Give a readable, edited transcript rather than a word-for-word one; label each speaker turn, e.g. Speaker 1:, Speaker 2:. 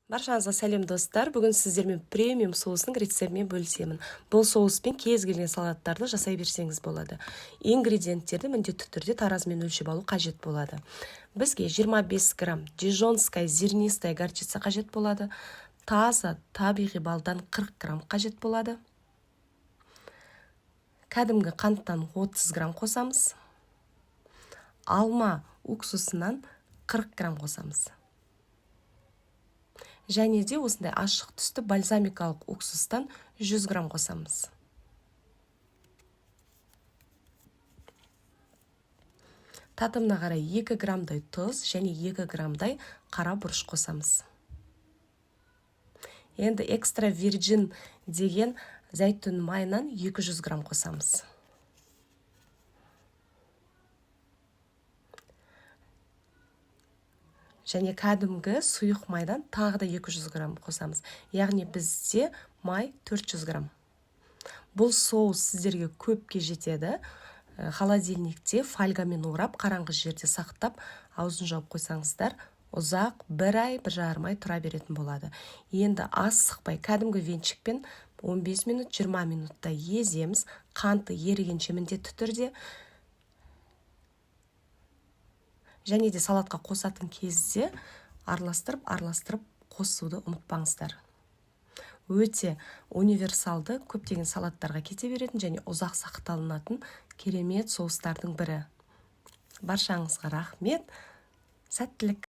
Speaker 1: Баршаңызға сәлем, достар! Бүгін сіздермен премиум соусының рецептімен бөлісемін. Бұл соуспен кез келген салаттарды жасай берсеңіз болады. Ингредиенттерді міндетті түрде таразымен өлшеп алу қажет болады. Бізге 25 грамм дижонская зернистая горчица қажет болады. Таза табиғи балдан 40 грамм қажет болады. Кәдімгі қанттан 30 грамм қосамыз. Алма уксусынан 40 грамм қосамыз. Және де осындай ашық түсті бальзамикалық уксустан 100 грамм қосамыз. Татымына қарай 2 граммдай тұз және 2 граммдай қара бұрыш қосамыз. Енді экстра вирджин деген зәйтүн майынан 200 грамм қосамыз. Және кәдімгі сұйық майдан тағы да 200 грамм қосамыз. Яғни бізде май 400 грамм. Бұл соус сіздерге көпке жетеді. Холодильникте фольгамен орап, қараңғы жерде сақтап, аузын жауып қойсаңыздар, ұзақ бір ай, 1,5 ай тұра беретін болады. Енді асықпай кәдімгі венчикпен 15 минут, 20 минутта еземіз. Қанты ерігенше міндетті түрде. Және де салатқа қосатын кезде араластырып, араластырып қосуды ұмытпаңыздар. Өте универсалды, көптеген салаттарға кете беретін және ұзақ сақталынатын керемет соустардың бірі. Баршаңызға рахмет, сәттілік!